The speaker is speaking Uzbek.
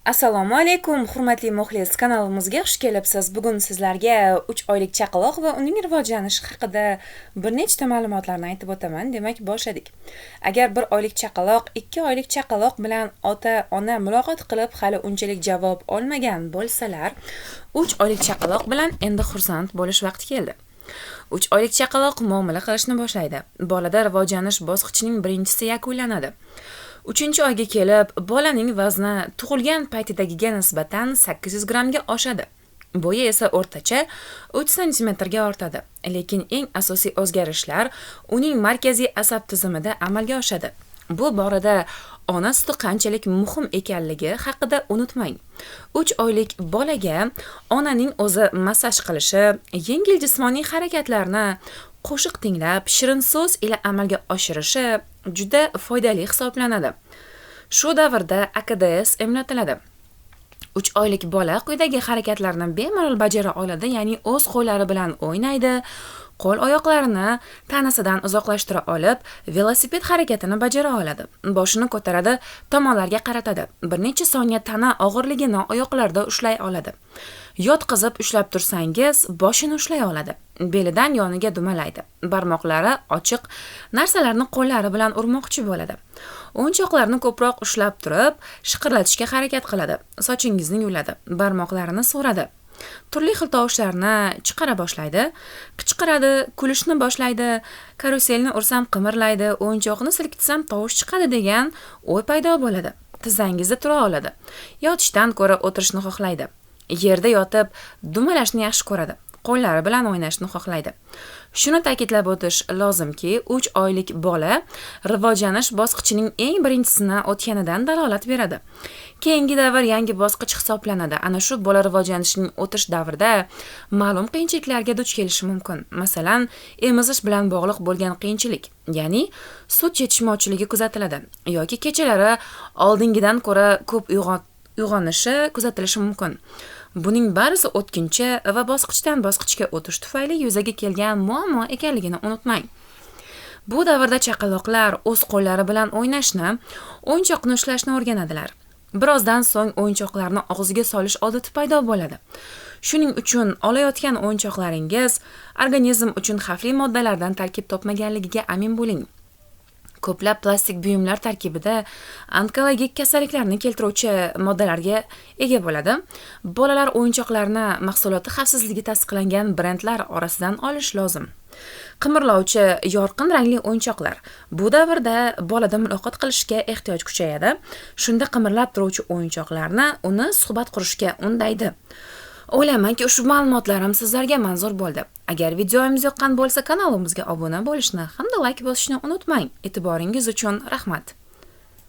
Assalomu alaykum, hurmatli muxlis, kanalimizga xush kelibsiz. Bugun sizlarga 3 oylik chaqaloq va uning rivojlanishi haqida bir nechta ma'lumotlarni aytib o'taman. Demak, boshladik. Agar 1 oylik chaqaloq 2 oylik chaqaloq bilan ota-ona muloqot qilib, hali unchalik javob olmagan bo'lsalar, 3 oylik chaqaloq bilan endi xursand bo'lish vaqti keldi. 3 oylik chaqaloq muomala qilishni boshlaydi. Bolada rivojlanish bosqichining birinchisi yakunlanadi. 3-oyga kelib, bolaning vazni tug'ilgan paytidagiga nisbatan 800 grammga oshadi. Bo'yi esa o'rtacha 3 santimetrga ortadi. Lekin eng asosiy o'zgarishlar uning markaziy asab tizimida amalga oshadi. Bu borada ona suti qanchalik muhim ekanligi haqida unutmang. 3 oylik bolaga onaning o'zi massaj qilishi, yengil jismoniy harakatlarni qo'shiq tinglab, shirin so'z ila amalga oshirishi juda foydali hisoblanadi. Shu davrda AKDS emlatiladi. 3 oylik bola quyidagi harakatlarni bemalol bajara oladi, ya'ni o'z qo'llari bilan o'ynaydi, qo'l oyoqlarini tanasidan uzoqlashtira olib, velosiped harakatini bajara oladi. Boshini ko'taradi, tomonlarga qaratadi. Bir necha soniya tana og'irligini oyoqlarda ushlay oladi. Yotqizib ushlab tursangiz, boshini ushlay oladi. Belidan yoniga dumalaydi. Barmoqlari ochiq, narsalarni qo'llari bilan urmoqchi bo'ladi. O'yinchoqlarni ko'proq ushlab turib, shiqirlatishga harakat qiladi. Sochingizni yuladi, barmoqlarini so'radi. Turli xil tovushlarni chiqara boshlaydi, qichqiradi, kulishni boshlaydi, karuselni ursam qimirlaydi, o'yinchoqni silkitsam tovush chiqadi degan o'y paydo bo'ladi. Tizzangizda tura oladi. Yotishdan ko'ra o'tirishni xohlaydi. Yerda yotib dumalashni yaxshi ko'radi. Qo'llari bilan o'ynashni xohlaydi. Shuni ta'kidlab o'tish lozimki, 3 oylik bola rivojlanish bosqichining eng birinchisini o'tganidan dalolat beradi. Keyingi davr yangi bosqich hisoblanadi. Ana shu bola rivojlanishining o'tish davrida ma'lum qiyinchiliklarga duch kelishi mumkin. Masalan, emizish bilan bog'liq bo'lgan qiyinchilik, ya'ni sut yetishmovchiligi kuzatiladi yoki kechalari oldingidan ko'ra ko'p uyg'onishi kuzatilishi mumkin. Buning barisi o'tkinchi va bosqichdan bosqichga o'tish tufayli yuzaga kelgan muammo ekanligini unutmang. Bu davrda chaqaloqlar o'z qo'llari bilan o'ynashni, o'yinchoqni ushlashni o'rganadilar. Birozdan so'ng o'yinchoqlarni og'ziga solish odati paydo bo'ladi. Shuning uchun olayotgan o'yinchoqlaringiz organizm uchun xavfli moddalardan tarkib topmaganligiga amin bo'ling. Ko'plab plastik buyumlar tarkibida onkologik kasalliklarni keltiruvchi moddalarga ega bo'ladi. Bolalar o'yinchoqlarini mahsuloti xavfsizligi tasdiqlangan brendlar orasidan olish lozim. Qimirlovchi yorqin rangli o'yinchoqlar. Bu davrda bolada muloqot qilishga ehtiyoj kuchayadi. Shunda qimirlab turuvchi o'yinchoqlarni uni suhbat qurishga undaydi. O'ylaymanki, ushbu ma'lumotlarim sizlarga manzur bo'ldi. Agar videomiz yoqqan bo'lsa, kanalimizga obuna bo'lishni hamda like bosishni unutmang. E'tiboringiz uchun rahmat.